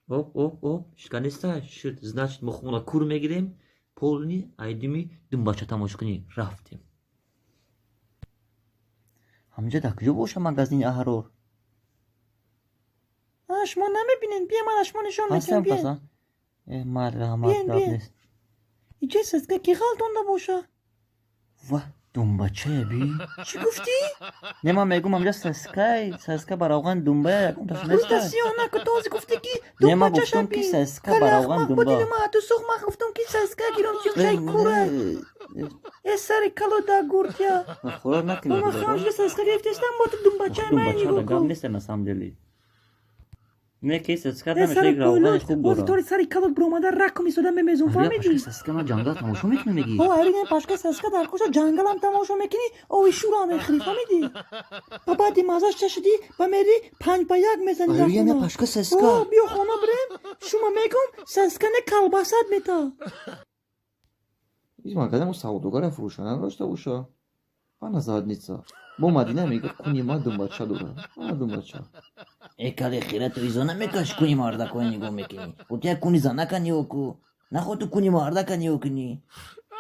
Оп, оп, оп, шиканиста шуд. Значит, мо хона кур мегирем, полный айдими думбача тамошо кунӣ рафтем. Ҳамҷа дар куҷо боша магазини Аҳрор? Шумо намебинед, бия, ман шумо нишон ҳастам. медиҳам, бия. Паса, мард, раҳмат. Биен, гап биен. нест. Иҷа саска ки ғалтонда боша. Ва, думбачая би. Чӣ гуфтӣ? Не, ман мегум, ҳамҷа саскай, саска ба равған думбая ягонташ Рӯзда неста. сиёҳ наку, този гуфтӣ ки Не, ман думбачаша гуфтам, ки би. саска Кали ба равған ахмақ думба. будили, ма ту сух, ман гуфтам, ки саска гирам, чимшай кура э сари кало да гуртя. Хӯрок накунӣ. Ба ман хиёл шуда, саска гирифтестам, бо ту думбачаи ман Думбача нигоҳ да гап кун. нест, на самом деле. Не, ки саска Э, намеша, сари як равғани пойлоч хуб бози дора. тори сари калот биромада ракум истода мемезон, фаҳмидӣ? Пашка саска ма ҷангал тамошо мекунӣ, мегӣ? О, арина пашка саска дар куша ҷангалам тамошо мекунӣ, ови шурам мехӯрӣ, фаҳмидӣ? Ба баъди маззаш чашидӣ, ба мери 5 ба 1 мезанӣ дар Ария хона. Пашка саска. О, биё хона бирем, шума мегум, саска не, колбасат мета. Из магазин савдогара фурӯшанда дошта боша. Ана задница. Бо Мадина мега, куни ма думбача дора. Ана думбача. Э, кали хирату изо намекаш, куни мардакоя нигоҳ мекунӣ. Ту як куни занака нигоҳ ку. Нахоҳ ту куни мардака нигоҳ кунӣ.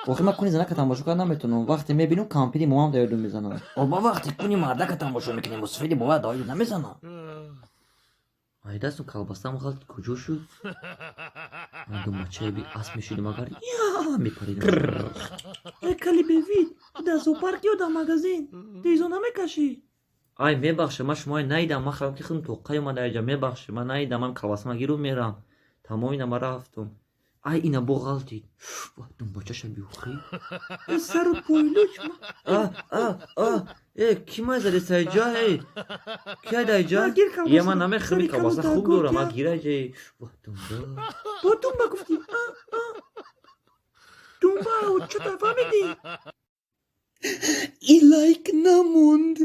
Охир ман куни занака тамошо карда наметавонам. Вақте мебинам, кампири момам дар ёдум мезанад. Оба, вақте куни мардака тамошо мекунӣ, мусофири бова дар ёд намезанад. Ай, дастум колбасам ғалт куҷо шуд? Ман думбачае би асп мешудам, агар я мепаридам. Э, кали бевид, ту дар зоопарк ё дар магазин? Ту изо намекашӣ? Ай, мебахшед, ман шумоя наидам, ман хаёл ки худам тоққай омада иҷа, мебахшед, ман наидам, ман колбасама гиру мерам. Тамом, ина ман рафтум. Ай, ина бо ғалтид. Ва, думбачаша биухӣ. Э, сару пойлуч. А, а, а, э, ки май задеса иҷа, эй? Ки айда иҷа? Ма, гир колбаса. Е, ман намехӯрам, Сари колбаса калота хуб дорам, гуртя. ма гира иҷа. Ва, думба. Бо думба гуфтӣ? А, а. Думба, чута фаҳмидӣ? И лайк намонд.